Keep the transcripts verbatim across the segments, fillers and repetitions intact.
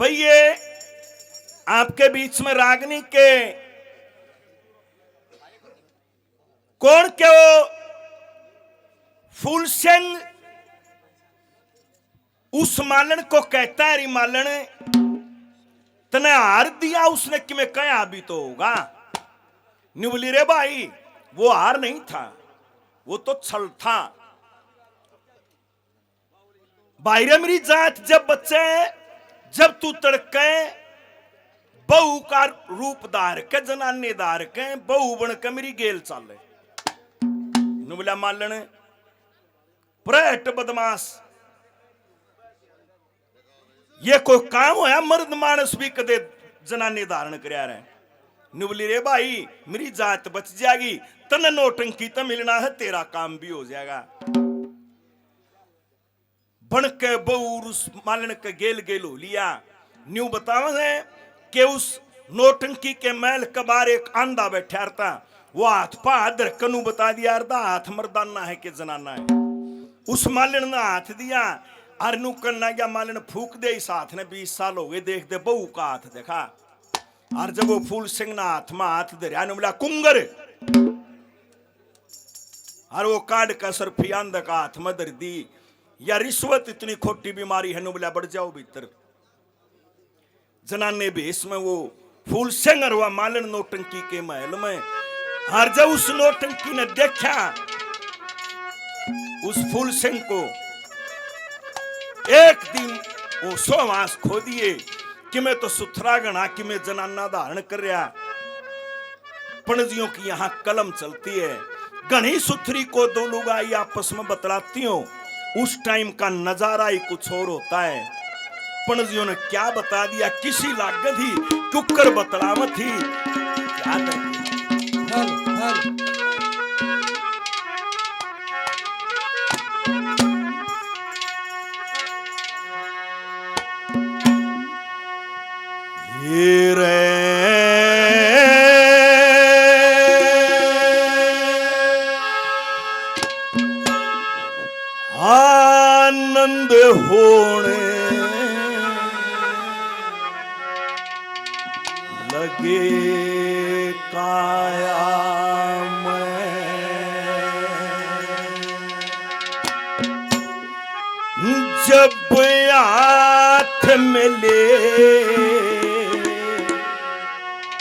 भैये, आपके बीच में रागनी के कौन के वो फूल सिंह उस मालन को कहता है, "री मालन, तने हार दिया उसने, कि मैं कहा भी तो होगा।" न्यू बोली, "रे भाई, वो हार नहीं था, वो तो छल था।" भाई रे, मेरी जात जब बचे, जब तू तड़के बहू का रूप धार के, जनाने धार के, बहू बन के मेरी गेल चाले। न्यू बोला, मालन, प्रहट बदमाश, ये कोई काम होया? मर्द मानस भी कदे जनानी धारण करया रहे। न्यू बोली, रे भाई, मेरी जात बच जाएगी, तन्ने नौटंकी तो मिलना है, तेरा काम भी हो जाएगा। बन के बहू उस मालन के गेल गेल हो लिया। न्यू बतावे है कि उस नौटंकी के महल के बाहर एक आंधा बैठा था। वो हाथ पा हाथ धर के न्यू बता दिया, अर्धा हाथ मर्दाना है कि जनाना है। उस मालन ने हाथ दिया और न्यू कहना गया, मालन फूक दे इस हाथ ने, बीस साल हो गए, देख दे बहू का हाथ देखा। और जब वो फूल सिंह ने हाथ में हाथ धरया ने बोला, कुंगर, और वो काढ़ का सरफी आंधा का हाथ में धर दी। या रिश्वत इतनी खोटी बीमारी है, न्यू बोला, बढ़ जाओ भीतर। जनाने भेष में वो फूल सिंह और वह मालन नौटंकी के महल में। और जब उस नौटंकी ने देखा, उस फूल सिंह को, एक दिन वो सो हवास खो दिए कि मैं तो सुथरा घना, कि मैं जनाना धारण कर रहा। पणजियों की यहाँ कलम चलती है। घनी सुथरी को दो लुगाई आपस में बतलाती हो, उस टाइम का नजारा ही कुछ और होता है। पणजियों ने क्या बता दिया, किसी लागत ही क्यूकर बतलावत ही। क्या करें? Hello, hello. ये रे आनंद होने लगे काया में। जब हाथ मिले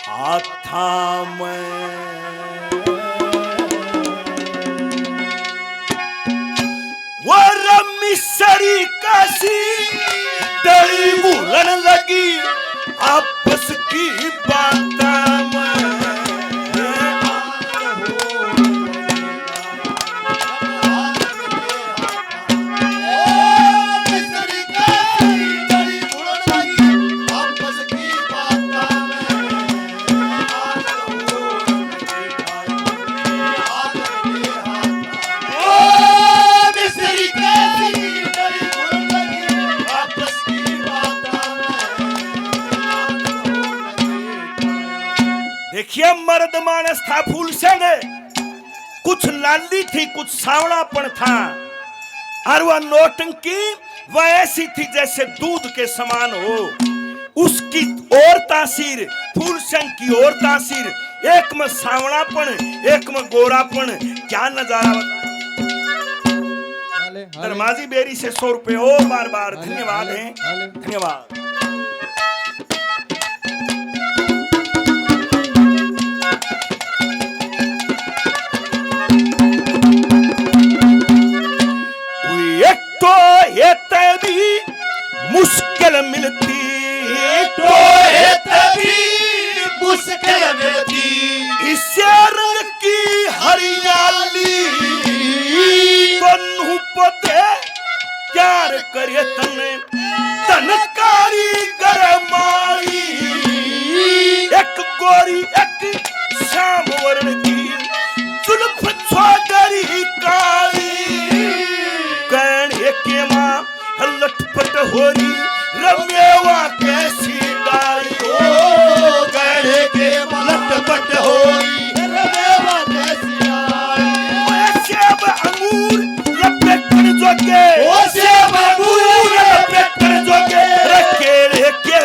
हाथा में, वो रमी सरी कासी डली भूलन लगी आपस की बातां में। देखिए, मर्द मानस था फूल सिंह, कुछ लाली थी, कुछ सांवलापन था, और वह नौटंकी वह ऐसी थी जैसे दूध के समान हो। उसकी और तासीर, फूल सिंह की और तासीर, एक में सांवलापन, एक में गोरापन। क्या नजारा। धर्माजी बेरी से सौ रुपए और बार बार धन्यवाद है। धन्यवाद। एक तो ये तभी मुश्किल मिलती, एक तो ये तभी मुश्किल मिलती, इसे रंग की हरियाली। दोनों पौधे प्यार करे तने धनकारी गरमाई, एक गोरी एक श्याम वर्ण की जुल्फ चौधरी काली। कहने के माँ लटपट हो रही रमेवा कैसी डाली। ओ कहने के माँ लटपट हो रही रमेवा कैसी डाली। ओ सेब अंगूर लपेटन जोगे, ओ सेब अंगूर लपेटन जोगे, रे केले के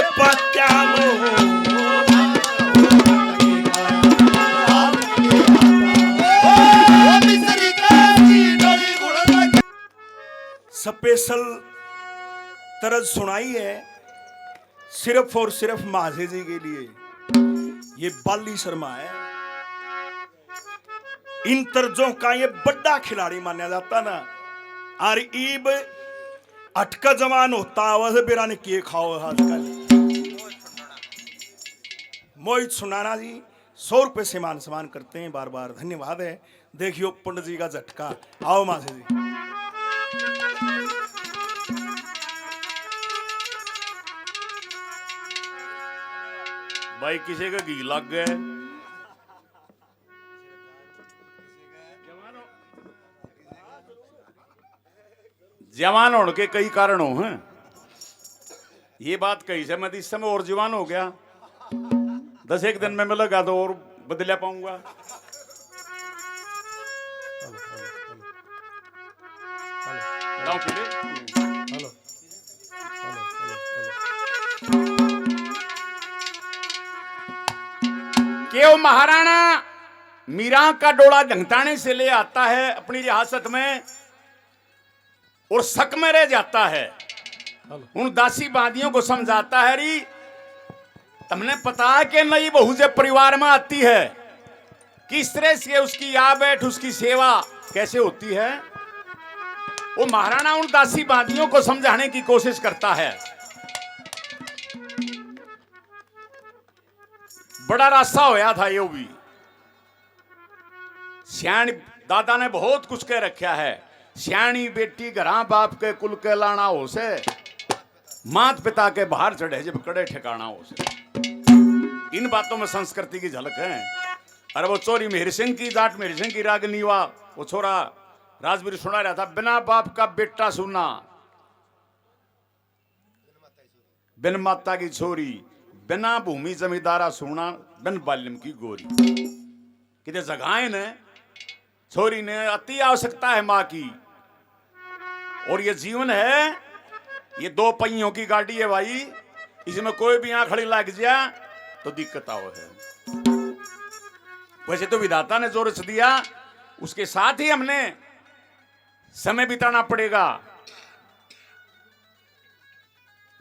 स्पेशल तरज सुनाई है सिर्फ और सिर्फ महाशय जी के लिए। ये बाली शर्मा है। इन तर्जों का ये बड़ा खिलाड़ी माना जाता ना। और ईब अटका जवान होता आवा से बेरा ने के खाओ आजकल। मोहित सुनाना जी सौ रुपए से मान सम्मान करते हैं, बार बार धन्यवाद है। देखियो पंडित जी का झटका। आओ महाशय जी। भाई किसी का घी लग गया। जवान होने के कई कारण हो हैं। ये बात कही से मैं तो इस समय और जवान हो गया। दस एक दिन में मिलेगा तो और बदला पाऊंगा। गाँव के लिए। हेलो। Hello, hello, hello. के वो महाराणा मीरा का डोला ढंगताने से ले आता है अपनी रियासत में और शक में रह जाता है। हेलो। उन दासी बांदियों को समझाता है, री, तुमने पता है कि नई बहू जब परिवार में आती है, किस तरह से उसकी आ बैठ, उसकी सेवा कैसे होती है? वो महाराणा उन दासी बांदियों को समझाने की कोशिश करता है। बड़ा रासा होया था यो भी। सियाणी दादा ने बहुत कुछ कह रखा है। सियाणी बेटी घरां बाप के कुल के लाना हो से, मात पिता के भार चढ़े जब कड़े ठिकाना हो से। इन बातों में संस्कृति की झलक है। अरे वो छोरी मेहर सिंह की, जाट मेहर सिंह की रागनी वा, वो छोरा राजवीर सुना रहा था, बिना बाप का बेटा सूना, बिन माता की छोरी, बिना भूमि जमींदारा सूना, बिन बालिम की गोरी। किते जगाए ने, छोरी ने अति आवश्यकता है माँ की। और ये जीवन है, ये दो पहियों की गाड़ी है भाई, इसमें कोई भी आंखड़ी लग जा तो दिक्कत आओ है। वैसे तो विधाता ने जो रच दिया, उसके साथ ही हमने समय बिताना पड़ेगा,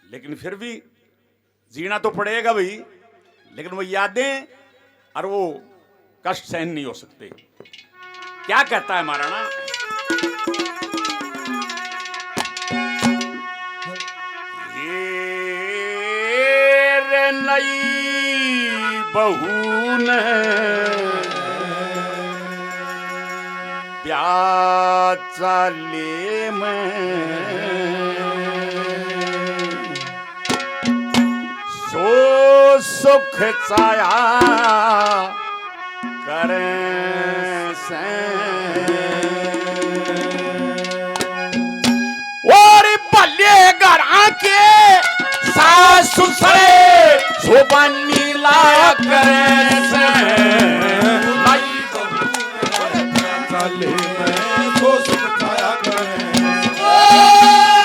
लेकिन फिर भी जीना तो पड़ेगा भाई, लेकिन वो यादें और वो कष्ट सहन नहीं हो सकते। क्या कहता है महाराणा? ये रे नई बहू ने ब्याह चाले में सो सुख चाया करें से। और भले घरां के सास ससुरे शोभा नी लाया करें से। चाले में सो सुख चाया करें।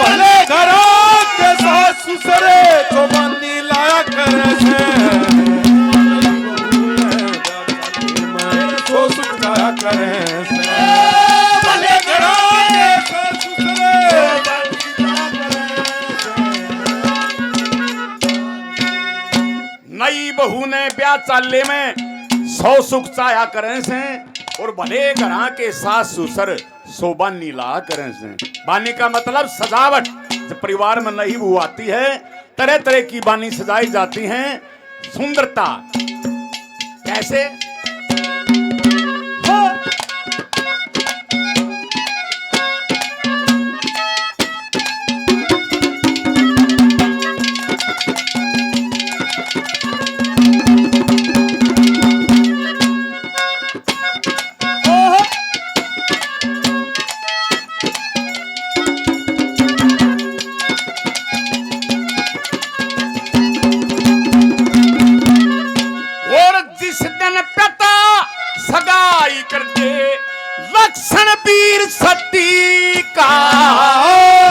भले घरों के सास ससुरे शोभा नी लाया करें से। सो सुख चाया करें से। भले घरों के सास ससुरे नई बहू ने ब्याह चाले में सौ सुख चाया करें से और भले घरां के सास ससुर सो बानी ला करें से। बानी का मतलब सजावट। जब परिवार में नई बहू आती है, तरह तरह की बानी सजाई जाती हैं। सुंदरता कैसे? हो। और जिस दिन पिता सगाई कर दे, लक्षण वीर सती का,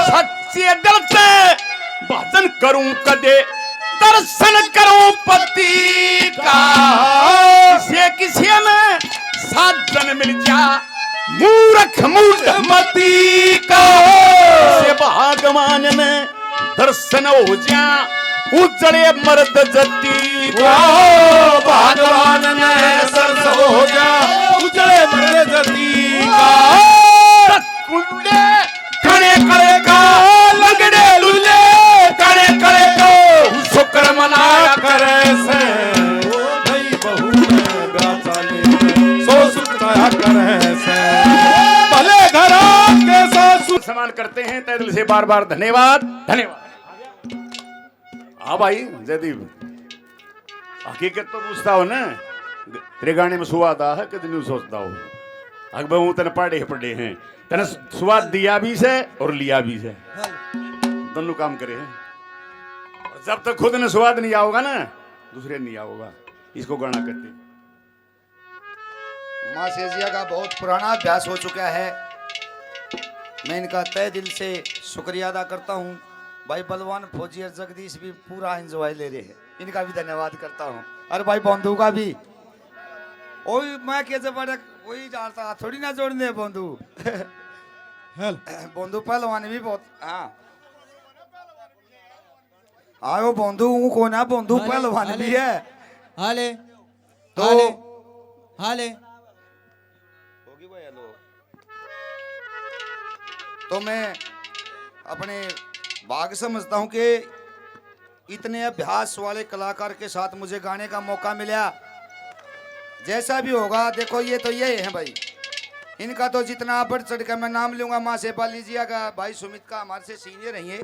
सच्चे दिल से भजन करूं कदे, दर्शन करूं पति का। किसे किसे में साजन मिल जा, मूर्ख मूढ़ मती का। से भगवान ने दर्शन हो जा, उजड़े मर्द जती का। भगवान ने दर्शन हो जा, उजड़े मर्द जती का। कुंडे कणे करे का, लगड़े लुले कणे करे को, शुक्र मनाया करे से। ओ भाई बहू में ब्याह चाले, सो सुख पाया करे से। भले घरा के सासू। सम्मान करते हैं तहे दिल से, बार बार धन्यवाद, धन्यवाद। हाँ भाई जयदीप, हकीकत तो पूछता हो ना, तेरे गाने में स्वाद आ है, कद न्यू सोचता हो। अकबर हूँ तने पाड़े पड़े हैं, तने स्वाद दिया भी से और लिया भी से, दोनों काम करे हैं। और जब तक खुद ने स्वाद नहीं आओगा ना, दूसरे नहीं आओगा। इसको गाना कहते हैं। माँ सेजिया का बहुत पुराना अभ्यास हो चुका है। मैं इनका तहे दिल से शुक्रिया अदा करता हूँ। भाई बलवान, फौजी और जगदीश भी पूरा एंजॉय ले रहे हैं, इनका भी धन्यवाद करता हूँ। और भाई बोंदू का भी। ओए, मैं के जब बड़ा कोई जानता, थोड़ी ना जोड़ने बोंदू। हेल। बोंदू पहलवान भी बहुत, हाँ। आयो बोंदू, हूँ को ना बोंदू, हाले, पहलवान हाले, भी है। हाले, तो हाले, हाले। होगी भाई, हेलो। तो मैं अपने भाग समझता हूँ कि इतने अभ्यास वाले कलाकार के साथ मुझे गाने का मौका मिला। जैसा भी होगा, देखो, ये तो ये हैं भाई, इनका तो जितना बढ़ चढ़ कर मैं नाम लूंगा, माँ से बाली जिया का, भाई सुमित का, हमारे से सीनियर हैं ये,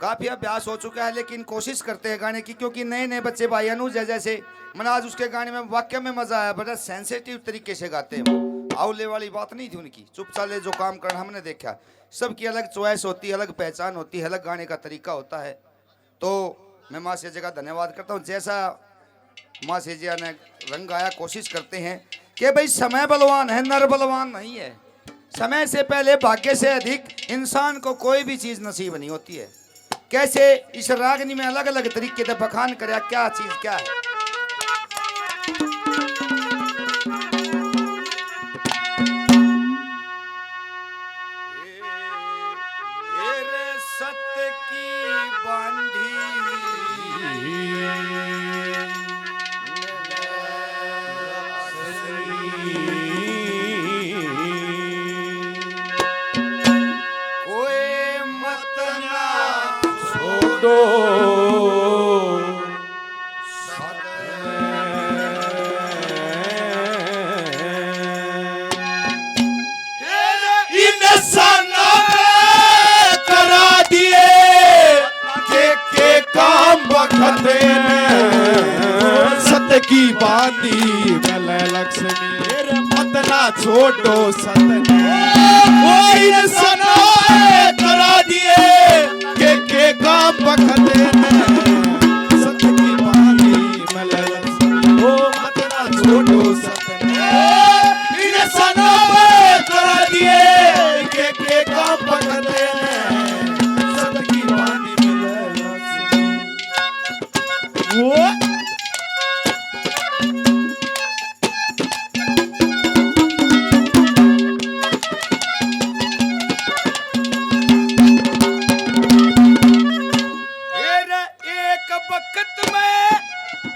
काफी अभ्यास हो चुका है, लेकिन कोशिश करते हैं गाने की, क्योंकि नए नए बच्चे भाई अनुज है जैसे, मैंने आज उसके गाने में वाकई में मजा आया, बड़ा सेंसिटिव तरीके से गाते हैं वो। आवले वाली बात नहीं थी उनकी, चुप चाले जो काम करना हमने देखा। सबकी अलग चॉइस होती है, अलग पहचान होती है, अलग गाने का तरीका होता है। तो मैं माँ सेजे का धन्यवाद करता हूँ, जैसा माँ सेजिया ने रंग आया। कोशिश करते हैं कि भाई समय बलवान है, नर बलवान नहीं है। समय से पहले भाग्य से अधिक इंसान को कोई भी चीज नसीब नहीं होती है। कैसे इस रागनी में अलग-अलग तरीके से बखान करया, क्या चीज क्या है। ए रे सत की बांधी कोई मत ना छोड़ो। इंसाना करा दिए के, के काम बखते ने सत की बांधी मिले लक्ष्मी। मेरे मत ना छोड़ो सत ने, कोई इंसाना करा दिए के, के काम बखते ने सत की बांधी मिले लक्ष्मी। ओ मत ना छोड़ो सत ने, इंसाना करा दिए के, के काम बखते ने सत की बांधी मिले लक्ष्मी। वो एक वक्त में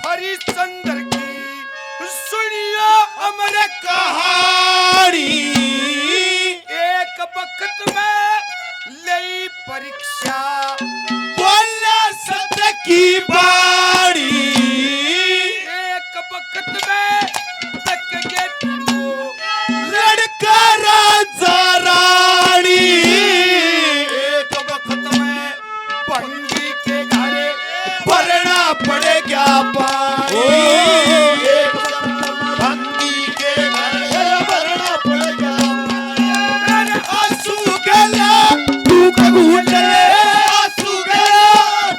हरिश्चंद्र की सुनियो अमर कहानी। एक वक्त में लई परीक्षा बोला सत की बाणी। एक वक्त में तक के तीनों लड़का राजा रानी। एक वक्त में भंगी के घरे भरना पड़ गया पानी। ओ। एक भंगी के घरे भरना पड़ गया पानी। अरे आंसू गला तू कबूल ले, आंसू गला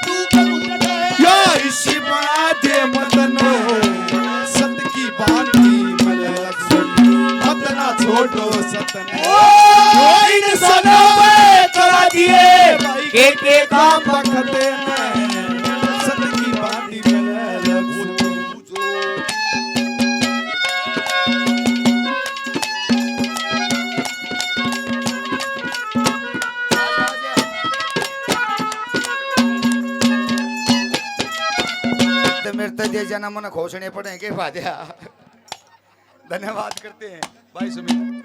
तू कबूल ले। या इसी बना दे मत ना सत की बांधी मिले लक्ष्मी। मत ना छोड़ो सत ने। ओ इंसाना करा दिए के, के काम बखते ने सत की बांधी मिले लक्ष्मी। करते दे जाना, मन खोसने पड़ेंगे भाजा। धन्यवाद करते हैं भाई सुमित।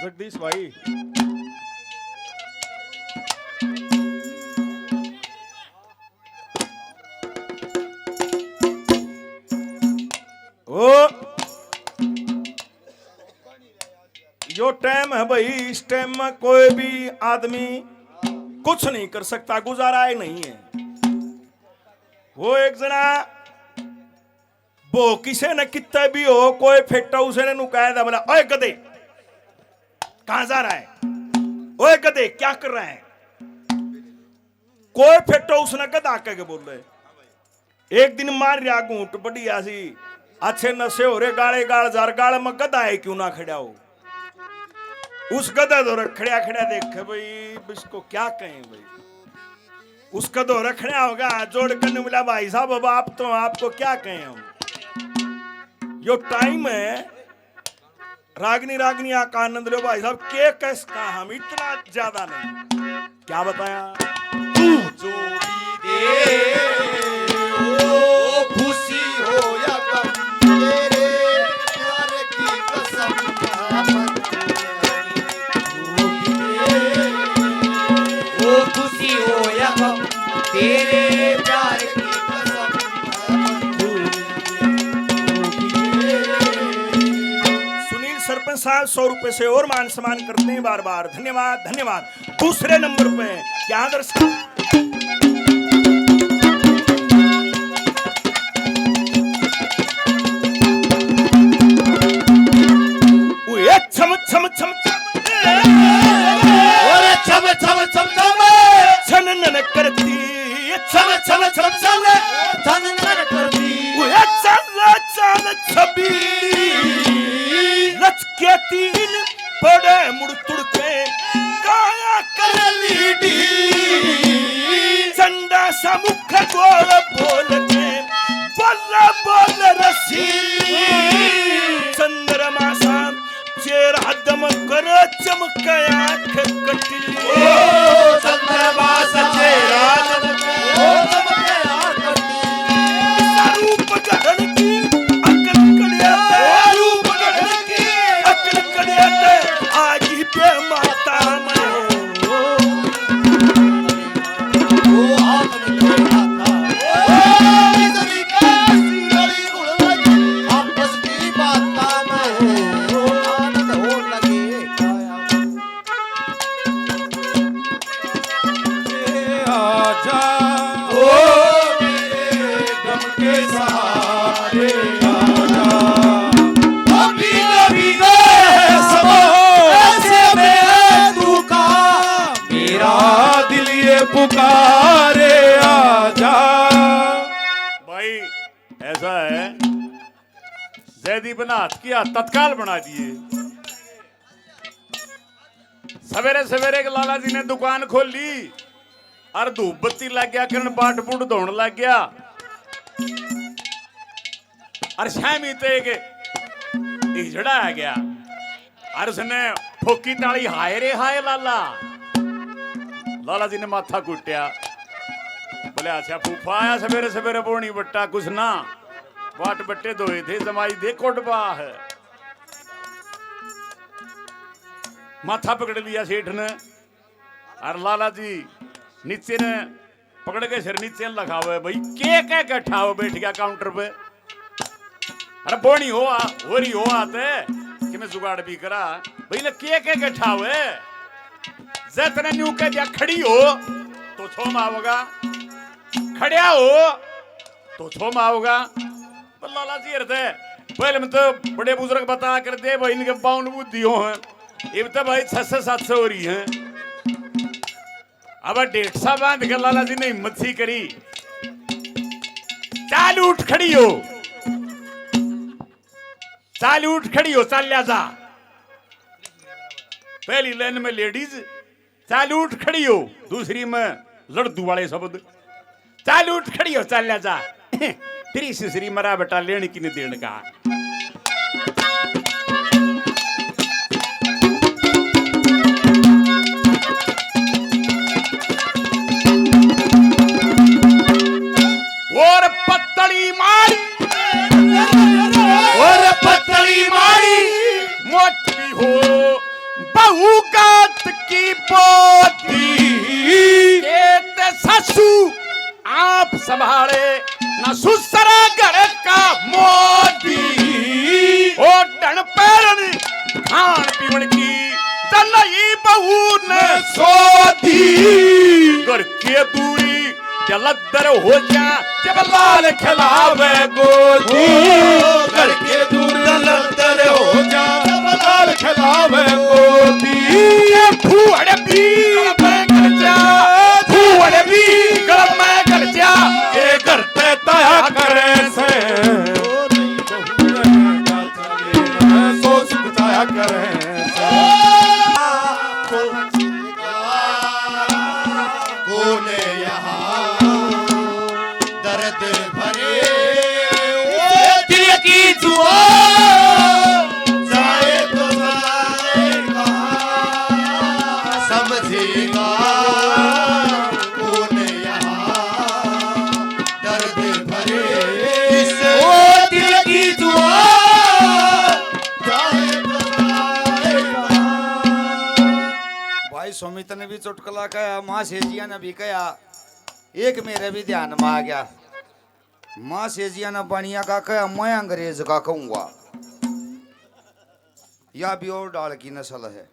जगदीश भाई। ओ, यो टाइम है भाई, इस टाइम में कोई भी आदमी कुछ नहीं कर सकता, गुजारा ही नहीं है। वो एक जना वो किसे ने कितना भी हो, कोई फेटा उसने नु कह दे, बोला, "ओए गधे, कहाँ जा रहा है? ओए गधे, क्या कर रहा है?" कोई फेटा उसने गधा कह के बोले। एक दिन मार रहा घूंट बढ़िया सी, अच्छे नशे हो रहे, गाले गाल जार गाल में गधा है क्यों ना खड़ा हो। उस गधे धोरे खड़ा खड़ा देखे भाई, इसको क्या कहें भाई। उसका धोरे खड़ा होगा, हाथ जोड़ कर बोला, "भाई साहब, अब आप तो, आपको क्या कहें हम।" यो टाइम है, रागनी रागनी आ का आनंद लो भाई साहब, के कस का हम इतना ज्यादा नहीं। क्या बताया? तू जो भी दे, ओ खुशी हो या गम, तेरे प्यार की कसम है मंजूर। जो भी दे, ओ खुशी हो या गम, तेरे प्यार की कसम है मंजूर। जो भी दे। सुनील सरपंच साहब सौ रुपए से और मान सम्मान करते हैं बार बार। धन्यवाद, धन्यवाद। दूसरे नंबर पे क्या दर्शक, ओए छम छम छम छम। और छम छम छम छम। छन नन करती। छम छम छम छम। छन नन करती। ओए चल चल छबीली। लचके तीन पड़े मुड़ तुड़ के काया कर ली ढीली। चंदा सा मुख गोल बोल के बोल बोल रसीली। चंद्रमा सा चेहरा दमक कर चमक आंख कटली। ओ चंद्रमा सा चेहरा दमक, ओ चमक आंख कटली। रूप गढ़न की अकल कड़िया ते, रूप गढ़न की अकल कड़िया ते, आगी पे माता मैं। ओ हाथ में कोई आता, ओ बिजली का सिरड़ी उड़ लगी, आपस की बाता में, ओ आनंद हो लगे। आजा, ओ मेरे गम के सहारे आजा। अभी कभी गए सब ऐसे में तू का, मेरा दिल ये पुकारे आजा। भाई, ऐसा है, जयदीप ने हाथ किया, तत्काल बना दिए। सवेरे सवेरे के लाला जी ने दुकान खोली और धूप बत्ती लग गया, करण बाट बूट धोण लग गया। और शामी ते एक हिजड़ा आ गया और उसने ठोकी ताली, "हाय रे हाय लाला।" लाला जी ने माथा कुटिया, बोले, "अच्छा फूफा आया सवेरे सवेरे बोनी बट्टा, कुछ ना, बाट बट्टे धोए थे, जमाई दे कोटबा है।" माथा पकड़ लिया सेठ ने, और लाला जी नीचे ने पकड़ के सिर नीचे लखावे, भाई के कह के ठावे, बैठ गया काउंटर पे। अरे बोनी हो आ, हो रही हो आते कि मैं जुगाड़ भी करा, भाई ने के कह के ठावे। जै तने न्यू कह दिया खड़ी हो तो छो मावगा, खड़िया हो तो छो मावगा। पर लाला जी हरदे पहले में तो बड़े बुजुर्ग बताया कर दे भाई, इनके बावन बुद्धि हो हैं, इब तो भाई छह सौ सात सौ हो रही हैं। अब डेढ़ सा बांध के लाला जी ने हिम्मत सी करी, चाल उठ खड़ी हो, चाल उठ खड़ी हो, चाल जा। पहली लाइन में लेडीज, चाल उठ खड़ी हो, दूसरी में लड़दू वाले शब्द। चाल उठ खड़ी हो, चाल ले जा। तेरी सिसरी मरा बेटा, लेन की नहीं देन का। और पत्तली मारी, और पत्तली मारी, मोटी हो बहू गात की पोती। खेत सासू आप संभाले, ना सुसरा घर का मोती। ओ ढण पैरन खान पीवन की, जलई बहू ने सोती। घर के दूरी जलद दर हो जा, जब लाल खिलावे गोदी। घर के दूर दलदल हो जा, जब लाल खिलावे गोदी। ये भूअड़ भी गल में कर जा, भूअड़ भी गल में कर जा। ये घर पे तया करे से, सो सुख तया करे से। कौन यहाँ दर्द भरे दिल की जुआ, जाए तो जाए कहाँ, समझेगा कौन यहाँ दर्द भरे इस ओ दिल की जुआ, जाए तो जाए कहाँ। भाई सुमित ने भी चुटकुला कहा, माँ सेजिया ने भी कहा, एक मेरे भी ध्यान में आ गया। माँ सेजिया ने बनिया का कहा, मैं अंग्रेज का कहूंगा। या भी और डाल की नस्ल है।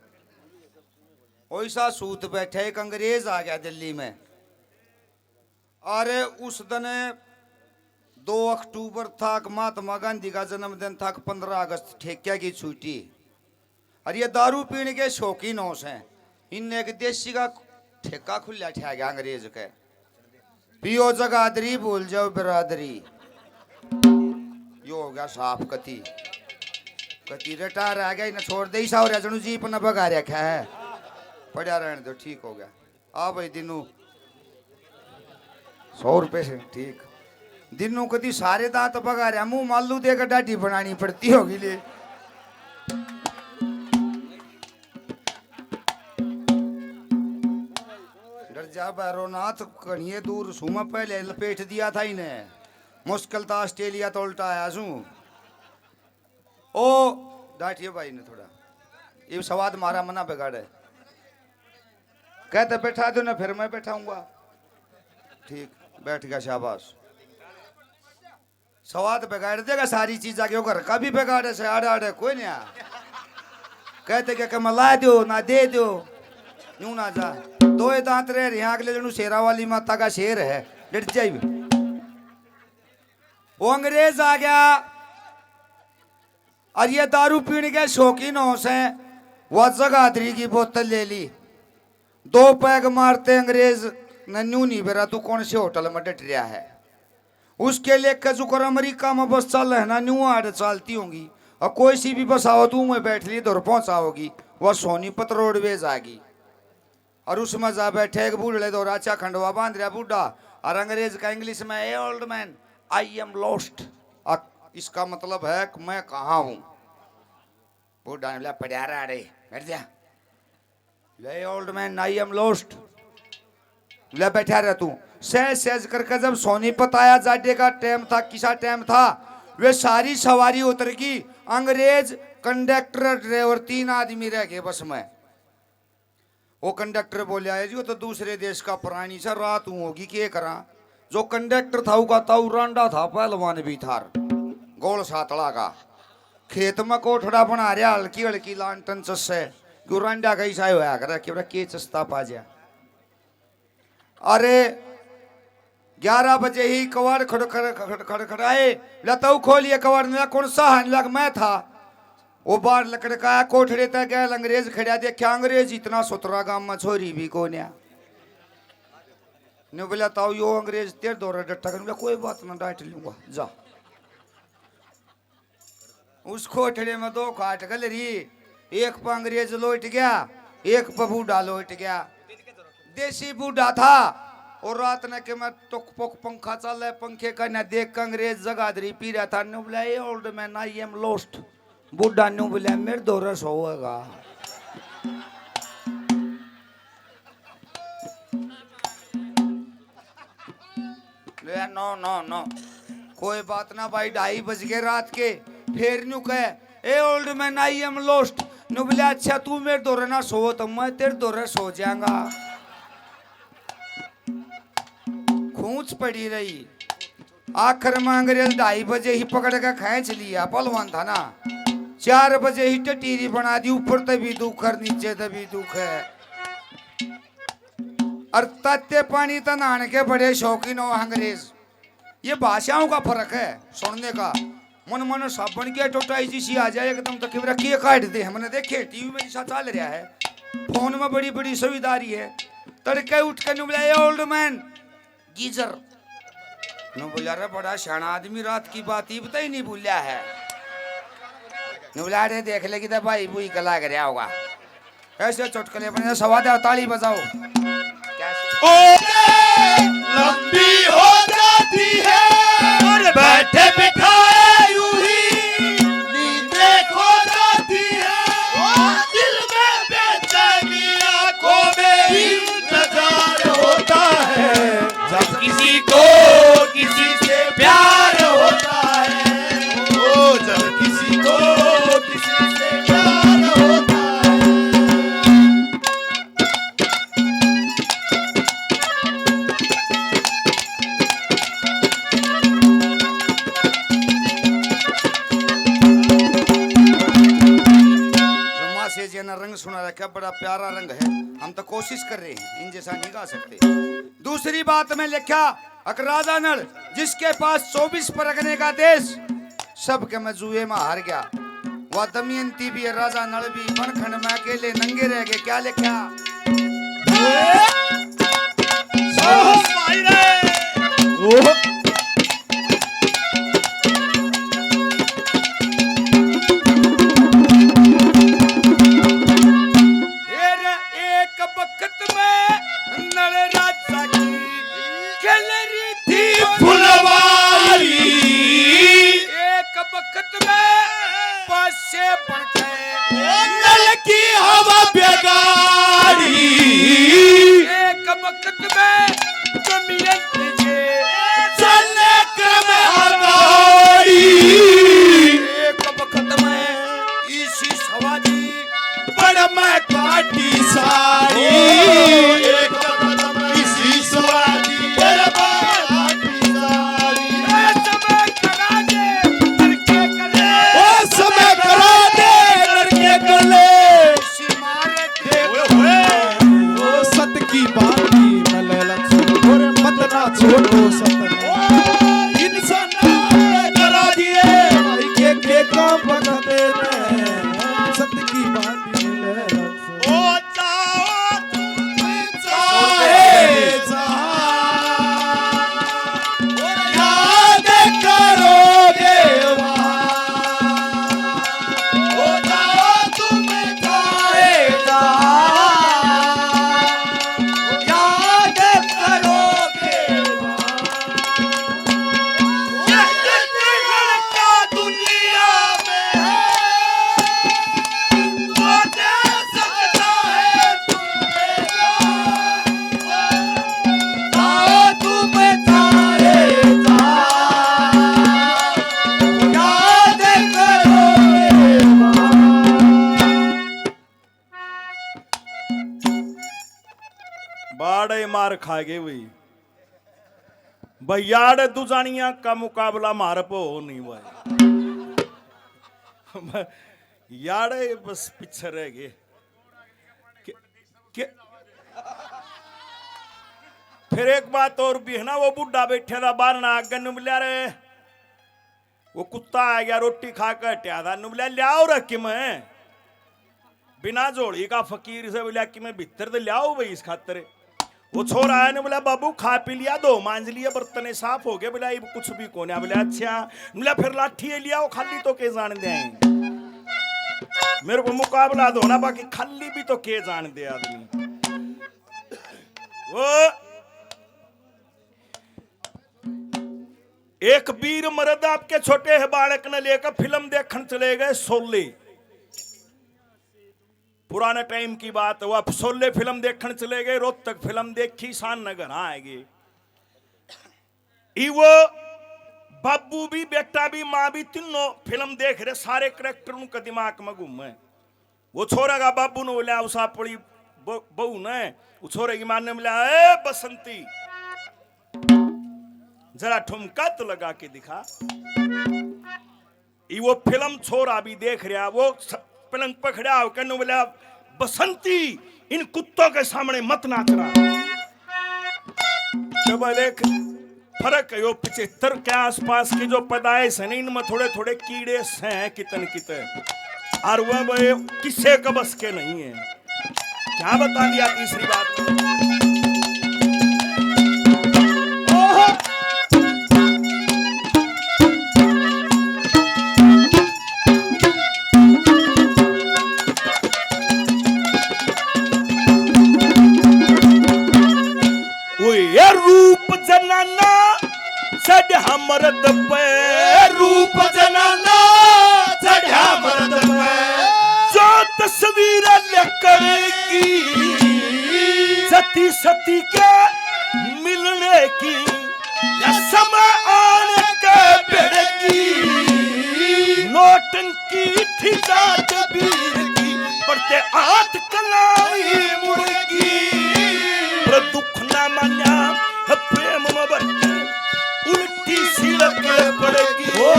वैसा सूत बैठा एक अंग्रेज आ गया दिल्ली में। अरे उस दिन दो अक्टूबर था, महात्मा गांधी का जन्मदिन था, पन्द्रह अगस्त ठेके की छुट्टी। अरे ये दारू पीने के शौकीन हो से, इनने एक देसी का ठेका खुल्या ठा गया अंग्रेज के। पियो जगादरी, भूल जाओ बिरादरी। यो हो गया साफ कती, कती रिटायर आ गया, इन्हें छोड़ दे, इसा हो रहा जणू जीप न भगा रखा है। पड़ा रहने दो, ठीक हो गया। आ भाई दिनू, सौ रुपये से ठीक। दिनू कदी सारे दांत भगा रहा, मुंह मालू देकर दाढ़ी बनानी पड़ती होगी ले। डर जा भैरोनाथ, कणिए दूर सूं, मैं पहले लपेट दिया था इन्हें। मुश्किल था, ऑस्ट्रेलिया तो उल्टा आया सूं। ओ डांटिए भाई ने थोड़ा, ये स्वाद मारा मना बिगाड़े। कहते बैठा दो ना, फिर मैं बैठाऊंगा। ठीक, बैठ गया, शाबाश। स्वाद बिगाड़ देगा सारी चीज आके, वो घर का भी बिगाड़े से आड़े आड़े कोई नहीं आ। कहते क्या कि मला दो ना दे दो, यूं ना जा। दो ही दांत रह रहे हैं, अगले जणू शेरा वाली माता का शेर है, डट जाए। वो अंग्रेज आ गया और ये दारू पीने के शौकीन हो से, वह जगाधरी की बोतल ले ली, दो पैग मारते अंग्रेज ने न्यू नहीं बेरा, तू कौन से होटल में डट रहा है? उसके लिए कजू कर अमेरिका में बस चल है ना, न्यू आड़ चालती होंगी। और कोई सी भी बस आओ, तू में बैठ ली, दौर पहुंचाओगी, वह सोनीपत रोडवेज आएगी। और उसमें जा बैठे एक बूढ़े दौरा चा खंडवा बांध रहा बूढ़ा, और अंग्रेज का इंग्लिश में, "a old man, I am lost." इसका मतलब है कि मैं कहाँ हूँ। बूढ़ा ने बोला, "पड़ा रहा रे, बैठ जा।" "ले old man, I am lost." "ले बैठा रह तू।" सहज सहज करके जब सोनीपत आया, जाडे का टाइम था, किसा टाइम था, वे सारी सवारी उतर गई। अंग्रेज, कंडक्टर, ड्राइवर, तीन आदमी रह गए बस में। वो कंडक्टर बोले, "आए जी, वो तो दूसरे देश का प्राणी सा, रात हूँ होगी, के करा?" जो कंडक्टर था, उका ताऊ रांडा था, पहलवान भी था, गोल सातला का। खेत में कोठड़ा बना रहा, हल्की हल्की लांटन चस्से, क्यों रांडा का इसा होया करे कि बड़ा के चस्ता पा जा। अरे, ग्यारह बजे ही कवाड़ खड़-, खड़-, खड़-, खड़खड़ाए, "ला ताऊ खोलिए कवाड़।" ने, "कौन सा है?" ने, "लग मैं था।" वो बाहर लकड़काया, कोठड़े तक गया, अंग्रेज खड़ा देखा, अंग्रेज इतना सुथरा, गांव में छोरी भी कोन्या। ने बोला, "ताऊ यो अंग्रेज तेरे दौरे डटा कर।" बोला, "कोई बात ना, डांट लूंगा, जा।" उस कोठड़े में दो खाट घल रही, एक पे अंग्रेज लोट गया, एक पे बूढ़ा लोट गया। देसी बूढ़ा था और रात ने के मैं टुक पुक पंखा चाले, पंखे का ना देख के अंग्रेज जगाधरी पी रहा था। न्यू बोला, "a old man, I am lost." बूढ़ा न्यू बोला, "मेरे धोरे सोवेगा।" ले, नो, नो, नो। कोई बात ना भाई, ढाई बज गए रात के। फिर न्यू कहे, "a old man, I am lost." न्यू बोले, "अच्छा, तू मेरे धोरे ना सो तो मैं तेरे धोरे सो जाऊंगा।" खूंच पड़ी रही। आखिर में अंग्रेज ढाई बजे ही पकड़ के खींच लिया, पहलवान था ना। चार बजे ही टटीरी बना दी, ऊपर तभी दुख और नीचे तभी दुख है। और ताते पानी तो नहाने के बड़े शौकीन हो अंग्रेज। ये भाषाओं का फर्क है सुनने का। मन मन साबण की advertise सी आ जाए एकदम, तो किबरा के काट दे। हमने देखे टीवी में जैसा चल रहा है, फोन में बड़ी बड़ी सुविधा आ रही है। तड़के उठ के न्यू बोला, "a old man, geyser." New बोला, "अरे बड़ा सियाना आदमी, रात की बात ही बताई नहीं भूलिया है।" न्यू बोला, "अरे देख लेगी तो भाई भूई के लाग रहा होगा।" ऐसे चुटकुले बने, सवाद है, ताली बजाओ। ओ, लंबी हो जाती है और बैठे बिठाए यूं ही नींदें खो जाती है। ओ, दिल में बेचैनी, आंखों में इंतजार होता है। जब किसी को किसी से प्यार होता है, ओ, जब किसी को किसी से प्यार होता है। जो माँ से जी ने रंग सुना रखा, बड़ा प्यारा रंग है। हम तो कोशिश कर रहे हैं, इन जैसा नहीं गा सकते। दूसरी बात में लिखा, अक राजा नल, जिसके पास चौबीस परगने का देश, सबके में जुए में हार गया। वह दमयंती भी है, राजा नल भी, बन खंड में अकेले नंगे रह गए। क्या लिखा? ओह भाई रे। ओह। फिर एक वक्त में नल राजा की खिल रही थी फुलवारी। एक वक्त में पासे बन गए नल की हवा बेगारी। एक वक्त में दमयंती जी चले क्रम हगारी। एक वक्त में इसी सवारी बड़ मैं काटी साड़ी। एक वक्त में इसी सवारी बड़ मैं काटी साड़ी। ए समय करा दे, नरके कले। ओ समय करा दे, नरके कले। इसी मारे दे। ओए, ओए। ओ सत की बांधी नल लक्ष्मण, और मत ना छोड़ो सत ने। इंसान करा दिए, के, के काम बखते ने। सत की बांधी नल लक्ष्मण। ओ जाओ तुम चाहे जहां, याद करोगे वहां। ओ जाओ तुम चाहे जहां, याद करोगे वहां। ये एक लड़का दुनिया में है, जो दे सकता है तुम पे जान। ना तुम चाहे जान, याद करोगे वहां। बाड़े मार खा गए हुई। भैयाड़ दुजानिया का मुकाबला म्हारे पे हो नहीं भाई। याड़े बस पीछे रह गए। के, के, फिर एक बात और भी है ना, वो बुढ़ा बैठा था बारना आगे, नु बोला, "रे, वो कुत्ता आ गया, रोटी खा के हटिया था।" नु बोला, "ल्याओ रे किमें।" बिना झोली का फकीर से बोला, "किमें भीतर तो ल्याओ भाई इस खातर।" वो छोरा आया ने बोला, "बाबू, खा पी लिया, धो मांज लिया, बर्तन साफ हो गए।" बोला, "इब कुछ भी कोन्या।" बोला, "अच्छा।" बोला, "फिर लाठी ये लिया, वो खाली तो के जान दे।" मेरे को मुकाबला धोना, बाकी खाली भी तो के जान दे आदमी। वो एक वीर मर्द आपके छोटे है बालक ने लेकर फिल्म देखण चले गए शोले। पुराने टाइम की बात है, वो आप शोले फिल्म देखण चले गए, रोहतक फिल्म देखी, शान नगर आएगी। ई वो बाबू भी, बेटा भी, माँ भी, तीनों फिल्म देख रहे, सारे कैरेक्टर उनके दिमाग में घूमे। वो छोरा का बाबू ने बोला, उस आपड़ी ब-, बहू ने, वो छोरे की माँ ने बोला, "ए बसंती, जरा ठुमका तो लगा के दिखा।" ई वो फिल्म छोरा भी देख रहा, वो स-, पलंग पकड़ा हो, कहने बोला, "बसंती, इन कुत्तों के सामने मत नाचना।" तो भाई देख, फर्क है, यो पचहत्तर के आसपास की जो पैदाइश है ना, इनमें थोड़े थोड़े कीड़े से हैं कितन किते, और वह, वह किसे का बस के नहीं है। क्या बता दिया तीसरी बात? ओहो! वो ये रूप जनाना चढ़ा मर्द पे, रूप जनाना चढ़ा मर्द पे, जो तस्वीर लेकर की सती सती के मिलने की, या समय आने के बेड़े की नौटंकी की थी जात वीर की, पड़ते आत कलाई मुड़की। पर दुख ना मान्या, प्रेम में बरते उल्टी सिड़क पड़ेगी। ओ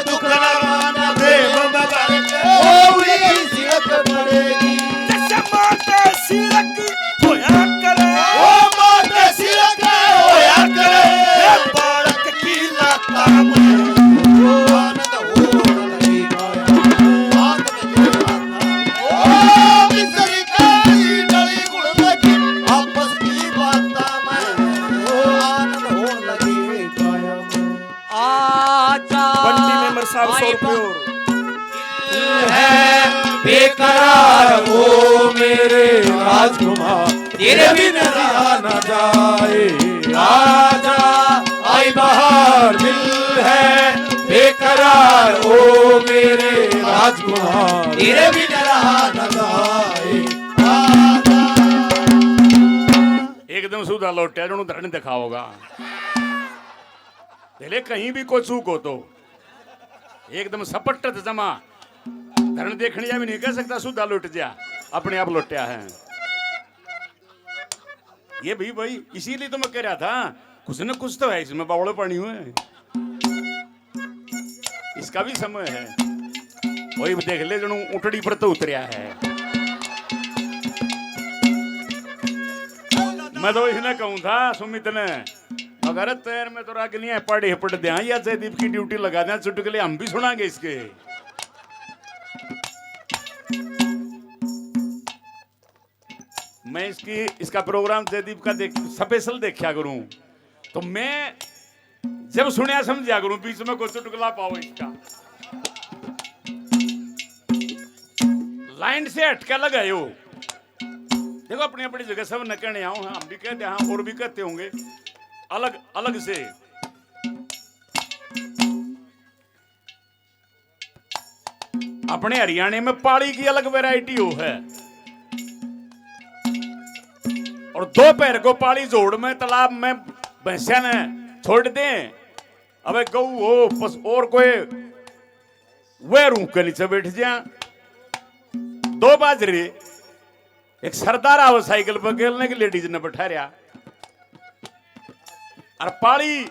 दुख ना मान्या, प्रेम में बरते ओ उल्टी सिड़क पड़ेगी। जैसे माता सिड़क होया करे, ओ माता सिड़क होया करे, ए बालक की लाता में। ओ आनंद हो लगी माया, आत्म के लाता। ओ मिसरी काली डली गुण लगी, आपस की बाता में। ओ आनंद हो लगी काया में। आजा बंटी मेमर साहब, सौ रुपये और। दिल है बेकरार ओ मेरे राजकुमार, तेरे बिन रहा ना जाए। आजा, आई बहार, दिल है बेकरार ओ मेरे राजकुमार, तेरे बिन रहा ना जाए। आजा। एकदम सुधा लोटे, जो धरण दिखाओगा। ले कहीं भी कोई चूक हो तो एकदम सपट जमा। धरण देखने जा भी नहीं कह सकता, सुधा लुट जा, अपने आप लुटया है। ये भी भाई, इसीलिए तो मैं कह रहा था, कुछ न कुछ तो है इसमें, बावड़े पानी हुए। इसका भी समय है। वही देख ले, जणू ऊंटड़ी पर तो उतरया है। मैं तो इसने कहूं था, सुमित ने, अगर तैर में तो राग नहीं है, पढ़े पढ़ दे, हाँ, या जयदीप की ड्यूटी लगा दें, चुटकुले हम भी सुनाएंगे इसके। मैं इसकी, इसका प्रोग्राम जयदीप का देख, स्पेशल देखा करूं, तो मैं जब सुनया समझा करूं, बीच में कोई चुटकुला पाओ इसका। लाइन से हटके लगायो। देखो, अपनी अपनी जगह सब न कहने आओ, हाँ, हम भी कहते हैं, हाँ, और भी कहते होंगे अलग अलग से। अपने हरियाणा में पाली की अलग वैरायटी हो है, और दोपहर को पाली जोड़ में, तालाब में भैंसिया ने छोड़ दें। अबे गऊ हो, पस-, और कोई वह रूख के नीचे बैठ जा। दो बाजरे, एक सरदार आवे साइकिल पर, गेल ने एक लेडीज ने बैठा रहा। और पाली,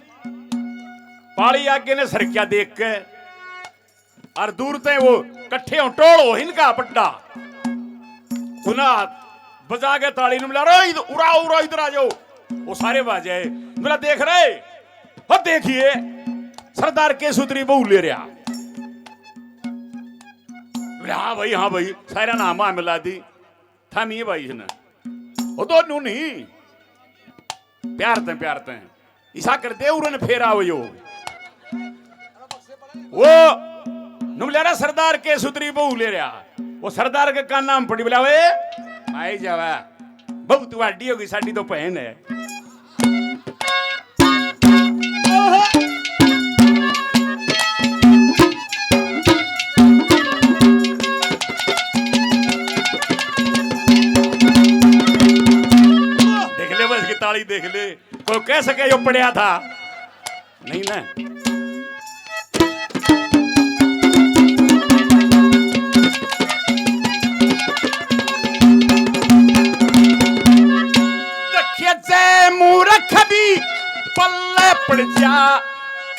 पाली आगे ने सरक्या देख के, और दूर ते वो कट्ठे हो, टोल हो इनका पड्डा। उन्हें बजा के ताली ने बुला, "रे, इधर, उरा, उरा, इधर आ जाओ।" वो सारे बाजे बोला, "देख रहे हो, देखिए, सरदार के सुतरी बहू ले रहा।" बोले, "हाँ भाई, हाँ भाई।" सारा नाम आ मिला दी, थामी भाई इसने। वो दोनों नहीं, प्यार ते, प्यार ते। इसा कर दे उरन फेरा हो यो। वो नुमल्यारा सरदार के सुतरी बहू ले रहा। वो सरदार के कान नाम पड़ी बुलावे, आई जावा। बहुत वाडी होगी, साडी तो भैन है। देख ले बस की ताली देख ले, कोई कह सके यो पड़या था? नहीं ना। रखिए जय मूरख भी पल्ले पड़ जा,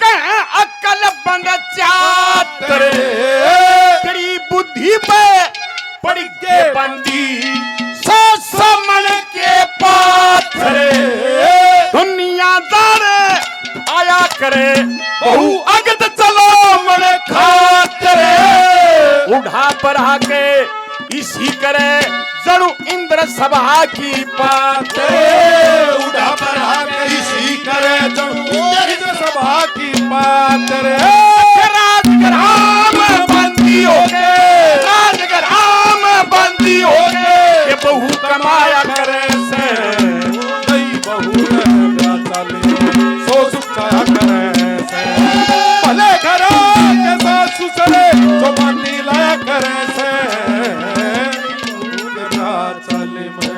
कह अकल बंद चातरे। तेरी बुद्धि पे पड़ के बंदी सौ सौ मन के पाथरे। दुनियादार आया करे बहु अगत चलो मन खातरे। उठा पर आके इसी करे जणु इंद्र सभा की पाथरे। उठा पर आके इसी करे जणु इंद्र सभा की पाथरे। राजग्राम बंदी होके, राजग्राम बंदी होके, ये बहू कमाया करे से। दई बहू रे चाली, सो सुख चाया करे से। भले घरों के सास ससुरे, जो मानी लाया करे से। बहू रे चाली में।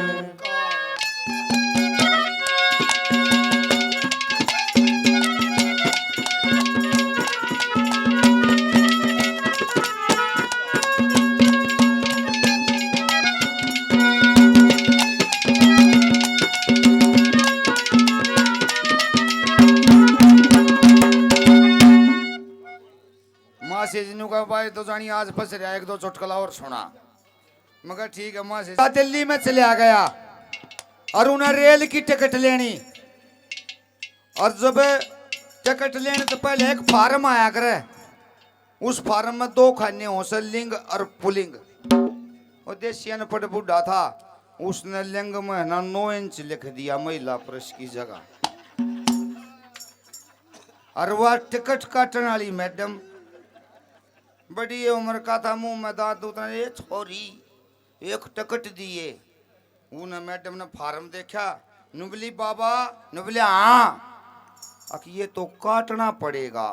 मासी जी न्यू कहा, भाई तो जानी आज फंस रहा, एक दो चुटकुला और सुना। मगर ठीक है, मासी जी दिल्ली में चले आ गया और उन्हें रेल की टिकट लेनी। और जब टिकट लेने तो पहले एक फार्म आया करे, उस फार्म में दो खाने हो से, लिंग और पुलिंग। वो देसी अनपढ़ बूढ़ा था, उसने लिंग में है ना नौ इंच लिख दिया महिला पुरुष की जगह। और वह टिकट काटने वाली मैडम बड़ी उम्र का था, मुंह में दांत उतरे, "ए छोरी, एक टिकट दिए।" उन्हें मैडम ने फार्म देखा, नुबली बाबा, नुबली हाँ, अक ये तो काटना पड़ेगा।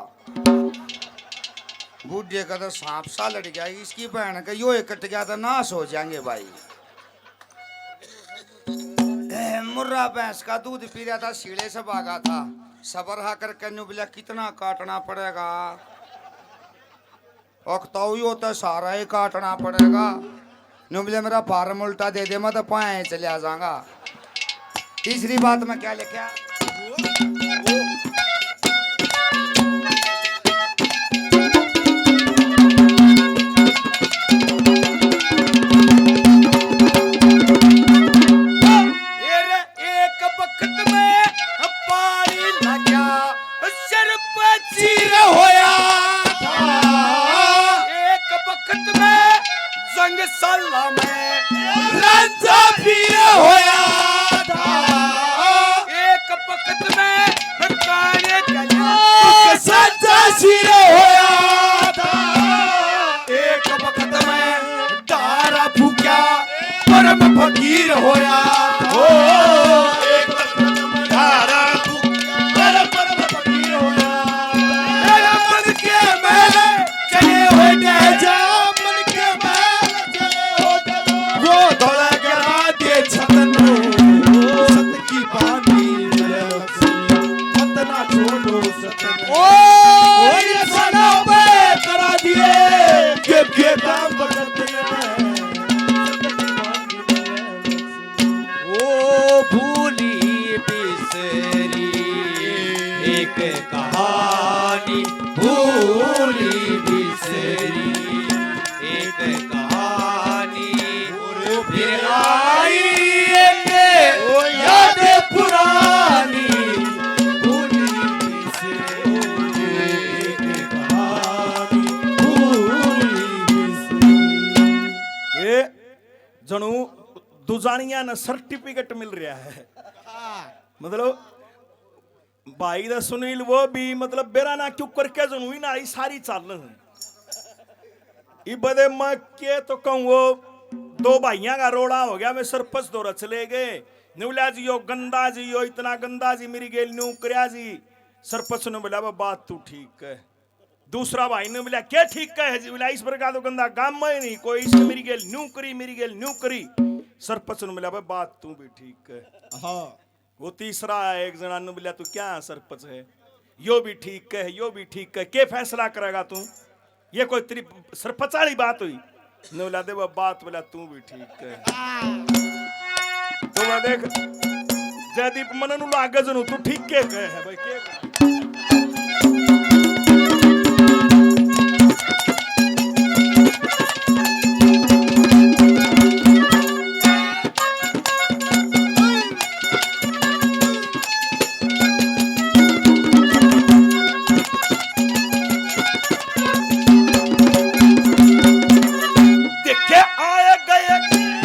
बूढ़े का तो सांप सा लड़ गया, इसकी बहन का यो ही कट गया तो नाश हो जाएंगे भाई। मुर्रा भैंस का दूध पी रहा था, सीले से भागा था, सबर हा करके नुबलिया कितना काटना पड़ेगा। अकताऊ यो तो सारा ही काटना पड़ेगा। नुबले मेरा फार्म उल्टा दे दे, मैं तो पाए चले आ जाऊंगा। तीसरी बात मैं क्या लिखा? एक वक्त में पानी लग्या सिर पे चीर होया था। एक वक्त में जंगशाला में राजा पीर होया था। एक वक्त में काने गलिया साजा सिर होया था। एक वक्त में धारा फूक्या, परम फकीर होया। ओ, एक धारा फूक्या, परम, परम फकीर होया। मेरा मन के महल चले हो जा, मन के महल चले हो जा। वो धोला करा दे छतन, छत की पानी। खतना छोड़ो सतना। ओ, ओ, ये सना पे करा दिए, के, के काम बदलते हैं। ओ भूली बिसरी एक कहानी, भूली बिसरी एक कहानी। फिर आई एक याद पुरानी, भूली बिसरी एक कहानी, भूली बिसरी। ये जणू दुजानिया ने सर्टिफिकेट मिल रहा है। मतलब भाई दा सुनील वो भी, मतलब, बेरा ना क्यों करके जणू ही ना आई सारी चाल। इबदे मैं के तो कहूँ, वो दो भाइयां का रोड़ा हो गया, वे सरपंच धोरै चले गए। न्यू बोला जी, यो गंदा जी, यो इतना गंदा जी, मेरी गेल न्यू करया जी। सरपंच ने बोला, "बे, बात तू ठीक है।" दूसरा भाई ने बोला, "क्या ठीक है जी?" बोला, "इस प्रकार तो गंदा गाम में ही नहीं कोई, इसने मेरी गेल न्यू करी, मेरी गेल न्यू करी।" सरपंच ने बोला, "बे, बात तू भी ठीक है।" हाँ। वो तीसरा है, एक जना ने बोला, "तू क्या सरपंच है? यो भी ठीक है, यो भी ठीक है, के फैसला करेगा तू? ये कोई तेरी सरपंच वाली बात हुई?" ने बोला, "दे वो बात," बोला, "तू भी ठीक है।" तो मैं देख, जयदीप, मन नु लागे जनु, तू ठीक के कहे है भाई, के देखे आए गए की,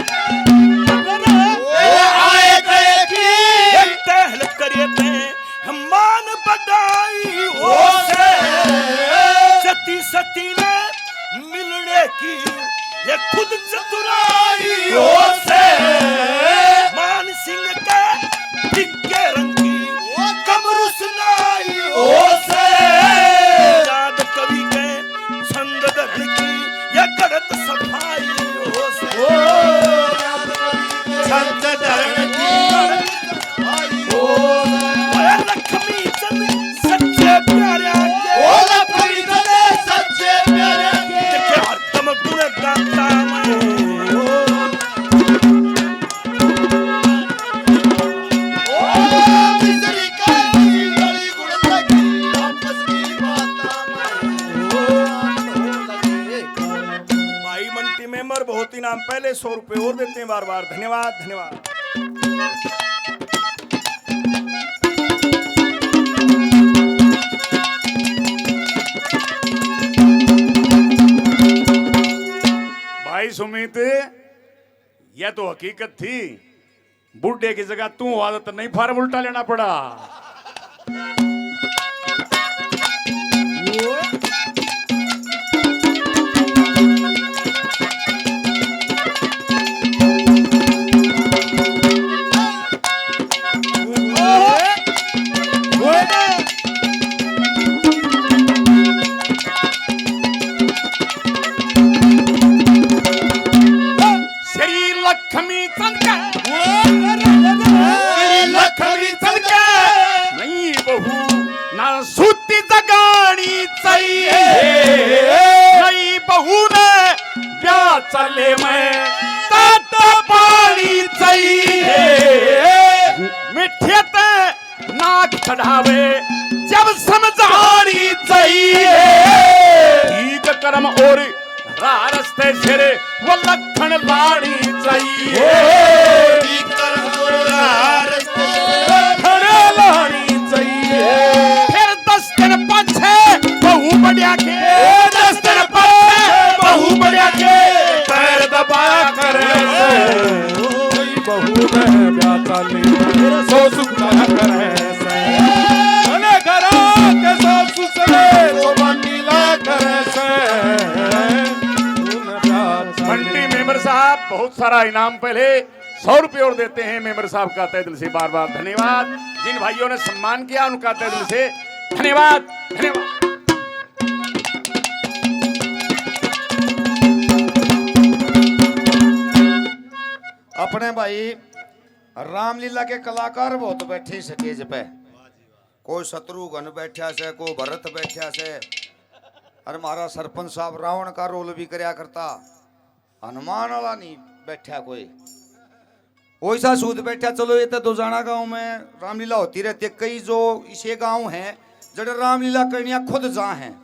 ओ आए गए की, एक टहल करे थे मान बधाई हो से। सती सती ने मिलने की ये खुद चतुराई हो से। मान सिंह के फिक्के रंग की कमर उसनाई हो से। याद कवि के छंद धरण की ये गढ़त सफाई हो से। ओ, छंद धरण की ओ, लक्ष्मी चंद सच्चे प्यारे के। ओ, लक्ष्मी चंद सच्चे प्यारे के। देखे हरदम गुण गाता मैं। ओ, मिसरी का मिसरी गली गुण लगी, आपस की बाता में। ओ, भाई मंटी मेंबर बहुत इनाम पहले, सौ रुपए और देते हैं बार बार। धन्यवाद, धन्यवाद। भाई सुमित, यह तो हकीकत थी। बूढ़े की जगह तू आदत नहीं, फार्म उल्टा लेना पड़ा। श्री लक्ष्मी चंद का, श्री लक्ष्मी चंद का, नई बहू ना सूती जगानी चाहिए, नई बहू ने ब्याह चले में ताता पानी चाहिए, मिठे ते नाक चढ़ावे जब समझानी चाहिए। ठीक कर्म और राह रस्ते सिर वो लखन लानी चाहिए। ओ, ठीक कर्म और राह रस्ते सिर लखन लानी चाहिए। फिर दस दिन पाछे बहू बढ़िया के, दस दिन पाछे बहू बढ़िया के पैर दबा करे से। बहू ने ब्याह चाली सो सुख करे से। अरे घरा के सासू सने तो बनीला करे से। बंटी मेंबर साहब, बहुत सारा इनाम, पहले सौ रुपये और देते हैं मेंबर साहब का तहे दिल से बार बार धन्यवाद। जिन भाइयों ने सम्मान किया उनका तहे दिल से धन्यवाद, धन्यवाद। अपने भाई रामलीला के कलाकार बहुत बैठे स्टेज पे। कोई शत्रुघ्न बैठा से, कोई भरत बैठा से, और हमारा सरपंच साहब रावण का रोल भी करया करता। हनुमान वाला नहीं बैठा कोई। वैसा सूद बैठा, चलो, ये तो दो जाना गांव में रामलीला होती रहती है। कई जो इसे गांव हैं, जड़े रामलीला करनिया खुद जा हैं,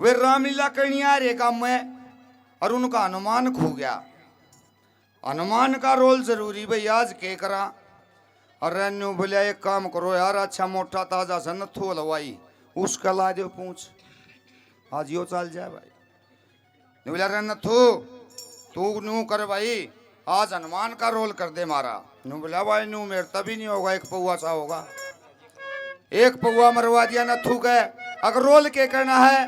वे रामलीला करनिया हरे गांव में, और उनका हनुमान खो गया। हनुमान का रोल जरूरी भाई, आज के करा? अरे न्यू बोलिया, एक काम करो यार, अच्छा मोटा ताजा से नथु हलवाई, उसका ला दो पूछ, आज यो चल जाए भाई। न्यू बोलिया, "अरे नथु, तू न्यू कर भाई, आज हनुमान का रोल कर दे मारा।" न्यू बोलिया, "भाई न्यू मेरे तभी नहीं होगा, एक पौवा सा होगा।" एक पौवा मरवा दिया नथु के। अगर रोल के करना है,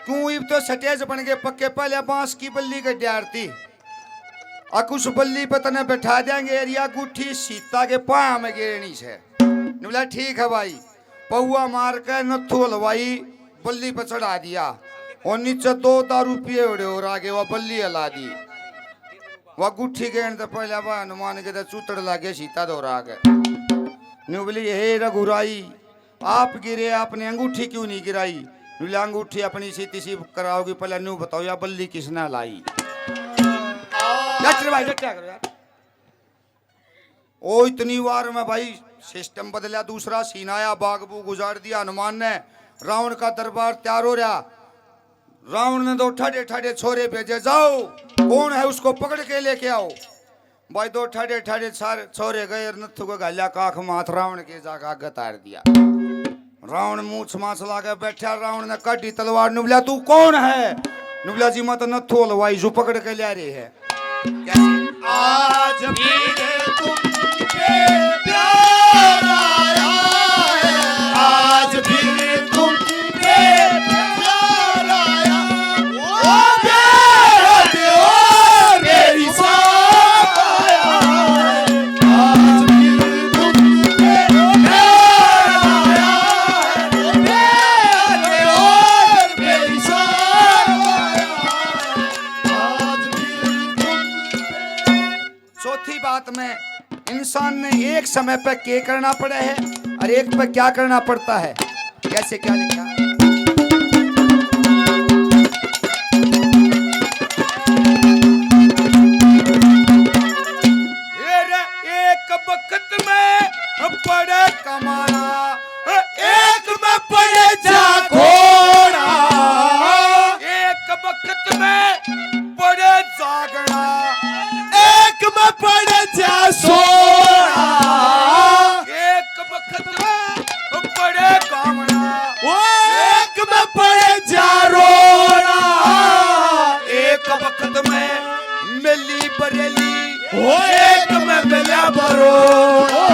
क्यों इब तो स्टेज बन गए पक्के, पहले बांस की बल्ली के डारती। अक उस बल्ली पे तने बैठा देंगे, अर या अंगूठी सीता के पाया में गेरनी से। न्यू बोला, ठीक है भाई। पौआ मार के नथु हलवाई बल्ली पे चढ़ा दिया, और नीचे दो दारू पिए उड़े और आगे वह बल्ली हला दी। वह अंगूठी गेरन तो पहले वह हनुमान के तो चूतड़ लागे सीता दौरा के। न्यू बोली, हे रघुराई, आप गिरे, आपने अंगूठी क्यों नहीं गिराई? न्यू बोला, अंगूठी अपनी सीती सी कराओगी, पहले न्यू बताओ या बल्ली किसने लाई? डट रे भाई, डट क्या करो यार। ओ इतनी बार में भाई सिस्टम बदला, दूसरा सीन आया, बाग बूग उजाड़ दिया हनुमान ने। रावण का दरबार तैयार हो रहा। रावण ने दो ठाडे ठाडे छोरे भेजे, जाओ कौन है उसको पकड़ के लेके आओ। भाई दो ठाडे ठाडे सारे छोरे गए और नथु को घाल्या काख माथ रावण के जाके आगे तार दिया। रावण मूछ माछ लागे बैठा, रावण ने काढ़ी तलवार, न्यू बोला, तू कौन है? न्यू बोला, जी मैं तो नथु हलवाई जू पकड़ के ल्या रहे है। कैसे? आज फिर तुम पे प्यार आया है, आज फिर तुम पे प्यार आया, ओ बेहद और बेहिसाब आया है। आज फिर तुम पे प्यार आया है, ओ बेहद और बेहिसाब आया है। आज फिर तुम चौथी बात में, इंसान ने एक समय पे के करना पड़े है और एक पे क्या करना पड़ता है, कैसे क्या लिखा? एक वक्त में पड़े कमाना, एक में पड़े जागोना, एक वक्त में पड़े जागना, एक में पड़े जा सोना, एक वक्त में पड़े गावना, ओ एक में पड़े जा रोना, एक वक्त में मिली बरेली, ओ एक में मिला बरोना।